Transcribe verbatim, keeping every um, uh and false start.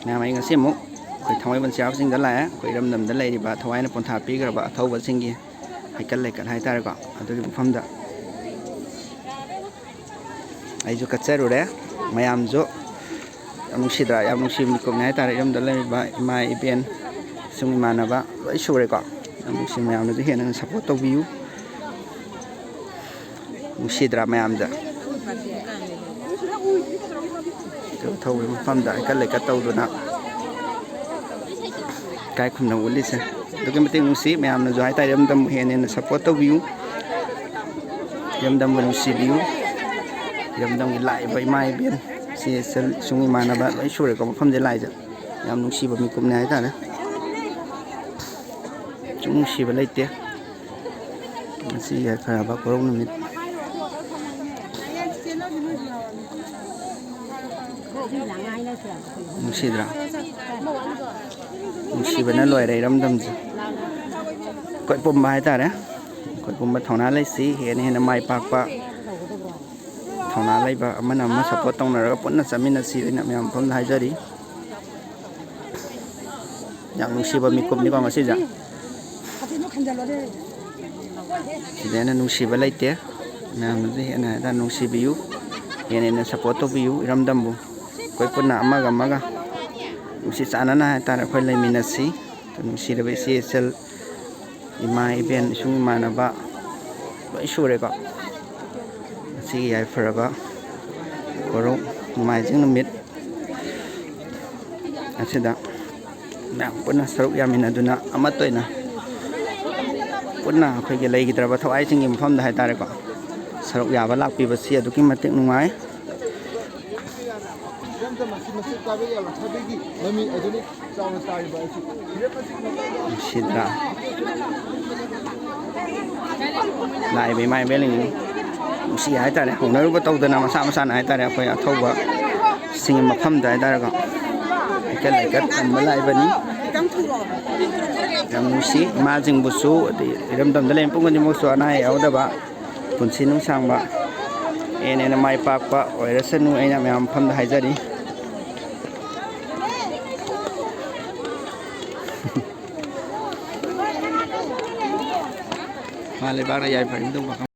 ꯃꯌꯥꯝ, ꯑꯩ ꯉꯁꯤ ꯑꯃꯨꯛ ꯑꯩꯈꯣꯏ ꯊꯥꯡꯃꯩꯕꯟ ꯆꯩꯔꯥꯎ ꯆꯤꯡꯗ ꯂꯥꯛꯑꯦ꯫ ꯑꯩꯈꯣꯏ ꯏꯔꯝꯗꯝꯗ ꯂꯩꯔꯤꯕ ꯊꯋꯥꯏꯅ ꯄꯣꯟꯊꯥ ꯄꯤꯈ꯭ꯔꯕ ꯑꯊꯧꯕꯁꯤꯡꯒꯤ ꯍꯩꯀꯠ ꯂꯩꯀꯠ ꯍꯥꯏꯇꯥꯔꯦꯀꯣ, ꯑꯗꯨꯒꯤ ꯃꯐꯝꯗ ꯑꯩꯁꯨ ꯀꯠꯆꯔꯨꯔꯦ꯫ ꯃꯌꯥꯝꯁꯨ ꯌꯥꯝ ꯅꯨꯡꯁꯤꯗ꯭ꯔꯥ? ꯌꯥꯝ ꯅꯨꯡꯁꯤꯕ ꯃꯤꯀꯨꯞꯅꯤ ꯍꯥꯏꯇꯥꯔꯦ꯫ ꯏꯔꯝꯗꯝꯗ ꯂꯩꯔꯤꯕ ꯏꯃꯥ ꯏꯕꯦꯟ, ꯏꯁꯨꯡ ꯏꯃꯥꯟꯅꯕ ꯂꯣꯏ ꯁꯨꯔꯦꯀꯣ꯫ ꯌꯥꯝ ꯅꯨꯡꯁꯤ꯫ ꯃꯌꯥꯝꯅꯁꯨ ꯍꯦꯟꯅ ꯍꯦꯟꯅ ꯁꯞꯄꯣꯔꯠ ꯇꯧꯕꯤꯌꯨ꯫ ꯅꯨꯡꯁꯤꯗ꯭ꯔꯥ ꯃꯌꯥꯝꯗ? ꯑꯗꯨ ꯊꯧꯕꯒꯤ ꯃꯐꯝꯗ ꯍꯩꯀꯠ ꯂꯩꯀꯠ ꯇꯧꯗꯨꯅ ꯏꯀꯥꯏ ꯈꯨꯝꯅꯕ ꯎꯠꯂꯤꯁꯦ꯫ ꯑꯗꯨꯛꯀꯤ ꯃꯇꯤꯛ ꯅꯨꯡꯁꯤ꯫ ꯃꯌꯥꯝꯅꯁꯨ ꯍꯥꯏꯇꯥꯔꯦ, ꯏꯔꯝꯗꯝꯕꯨ ꯍꯦꯟꯅ ꯍꯦꯟꯅ ꯁꯞꯄꯣꯔꯠ ꯇꯧꯕꯤꯌꯨ, ꯏꯔꯝꯗꯝꯕꯨ ꯅꯨꯡꯁꯤꯕꯤꯌꯨ꯫ ꯏꯔꯝꯗꯝꯒꯤ ꯂꯥꯛꯏꯕ ꯏꯃꯥ ꯏꯕꯦꯟ, ꯏꯆꯦ ꯏꯆꯜ, ꯏꯁꯨꯡ ꯏꯃꯥꯟꯅꯕ ꯂꯣꯏ ꯁꯨꯔꯦꯀꯣ ꯃꯐꯝꯁꯦ ꯂꯥꯛꯏꯁꯦ꯫ ꯌꯥꯝ ꯅꯨꯡꯁꯤꯕ ꯃꯤꯀꯨꯞꯅꯦ ꯍꯥꯏꯇꯥꯔꯦ꯫ ꯁꯨꯝ ꯅꯨꯡꯁꯤꯕ ꯂꯩꯇꯦ꯫ ꯉꯁꯤ ꯌꯥꯏꯐꯔꯕ ꯀꯣꯔꯧ ꯅꯨꯃꯤꯠ꯫ ꯅꯨꯡꯁꯤꯗ꯭ꯔꯥ? ꯅꯨꯡꯁꯤꯕꯅ ꯂꯣꯏꯔꯦ ꯏꯔꯝꯗꯝꯁꯦ꯫ ꯑꯩꯈꯣꯏ ꯄꯨꯝꯕ ꯍꯥꯏꯇꯥꯔꯦ, ꯑꯩꯈꯣꯏ ꯄꯨꯝꯕ ꯊꯧꯅꯥ ꯂꯩꯁꯤ, ꯍꯦꯟꯅ ꯍꯦꯟꯅ ꯃꯥꯏ ꯄꯥꯛꯄ, ꯊꯧꯅꯥ ꯂꯩꯕ, ꯑꯃꯅ ꯑꯃ ꯁꯞꯄꯣꯔꯠ ꯇꯧꯅꯔꯒ ꯄꯨꯟꯅ ꯆꯠꯃꯤꯟꯅꯁꯤ ꯑꯩꯅ ꯃꯌꯥꯝ ꯃꯐꯝꯗ ꯍꯥꯏꯖꯔꯤ꯫ ꯌꯥꯝ ꯅꯨꯡꯁꯤꯕ ꯃꯤꯀꯨꯞꯅꯤꯀꯣ ꯉꯁꯤꯁꯦ꯫ ꯁꯤꯗ ꯍꯦꯟꯅ ꯅꯨꯡꯁꯤꯕ ꯂꯩꯇꯦ꯫ ꯃꯌꯥꯝꯅꯁꯨ ꯍꯦꯟꯅ ꯍꯦꯟꯅ ꯅꯨꯡꯁꯤꯕꯤꯌꯨ, ꯍꯦꯟꯅ ꯍꯦꯟꯅ ꯁꯞꯄꯣꯔꯠ ꯇꯧꯕꯤꯌꯨ ꯏꯔꯝꯗꯝꯕꯨ꯫ ꯑꯩꯈꯣꯏ ꯄꯨꯟꯅ ꯑꯃꯒ ꯑꯃꯒ ꯅꯨꯡꯁꯤ ꯆꯥꯟꯅꯅ ꯍꯥꯏꯇꯥꯔꯦ ꯑꯩꯈꯣꯏ ꯂꯩꯃꯤꯟꯅꯁꯤ꯫ ꯅꯨꯡꯁꯤꯔꯕ ꯏꯆꯦ ꯏꯆꯜ, ꯏꯃꯥ ꯏꯕꯦꯟ, ꯏꯁꯨꯡ ꯏꯃꯥꯟꯅꯕ ꯂꯣꯏ ꯁꯨꯔꯦꯀꯣ꯫ ꯉꯁꯤꯒꯤ ꯌꯥꯏꯐꯔꯕ ꯀꯣꯔꯧ ꯅꯣꯡꯃꯥꯏꯖꯤꯡ ꯅꯨꯃꯤꯠ ꯑꯁꯤꯗ ꯃꯌꯥꯝ ꯄꯨꯟꯅ ꯁꯔꯨꯛ ꯌꯥꯃꯤꯟꯅꯗꯨꯅ ꯑꯃꯠꯇ ꯑꯣꯏꯅ ꯄꯨꯟꯅ ꯑꯩꯈꯣꯏꯒꯤ ꯂꯩꯈꯤꯗ꯭ꯔꯕ ꯊꯋꯥꯏꯁꯤꯡꯒꯤ ꯃꯐꯝꯗ ꯍꯥꯏꯇꯥꯔꯦꯀꯣ, ꯁꯔꯨꯛ ꯌꯥꯕ ꯂꯥꯛꯄꯤꯕꯁꯤ ꯑꯗꯨꯛꯀꯤ ꯃꯇꯤꯛ ꯅꯨꯡꯉꯥꯏ꯫ ꯏꯔꯝꯗꯝ ꯑꯁꯤ ꯃꯁꯤꯡ ꯀꯥꯏꯕ ꯌꯥꯝꯂꯛꯇꯕꯒꯤ ꯃꯃꯤ ꯑꯗꯨꯅꯤ ꯆꯥꯎꯅ ꯇꯥꯔꯤꯕ ꯑꯁꯤ꯫ ꯅꯨꯡꯁꯤꯗ꯭ꯔꯥ? ꯂꯥꯛꯏꯕ ꯏꯃꯥ ꯏꯕꯦꯜꯁꯤꯡ ꯅꯨꯡꯁꯤ ꯍꯥꯏꯇꯥꯔꯦ꯫ ꯍꯧꯅꯔꯨꯕ ꯇꯧꯗꯅ ꯃꯁꯥ ꯃꯁꯥꯅ ꯍꯥꯏꯇꯥꯔꯦ, ꯑꯩꯈꯣꯏ ꯑꯊꯧꯕꯁꯤꯡꯒꯤ ꯃꯐꯝꯗ ꯍꯥꯏꯇꯥꯔꯦꯀꯣ, ꯍꯩꯀꯠ ꯂꯩꯀꯠ ꯇꯝꯕ ꯂꯥꯛꯏꯕꯅꯤ꯫ ꯌꯥꯝ ꯅꯨꯡꯁꯤ ꯏꯃꯥꯁꯤꯡꯕꯨꯁꯨ, ꯑꯗꯩ ꯏꯔꯝꯗꯝꯗ ꯂꯩꯕ ꯃꯤꯄꯨꯝ ꯈꯨꯗꯤꯡꯃꯛꯁꯨ ꯑꯅꯥ ꯑꯌꯦꯛ ꯌꯥꯎꯗꯕ, ꯄꯨꯟꯁꯤ ꯅꯨꯡꯁꯥꯡꯕ, ꯍꯦꯟꯅ ꯍꯦꯟꯅ ꯃꯥꯏ ꯄꯥꯛꯄ ꯑꯣꯏꯔꯁꯅꯨ ꯑꯩꯅ ꯃꯌꯥꯝ ꯃꯐꯝꯗ ꯍꯥꯏꯖꯔꯤ꯫ ꯏꯃꯥ ꯂꯩꯕꯥꯛꯅ ꯌꯥꯏꯐꯔꯤꯕꯗꯧ ꯃꯐꯝ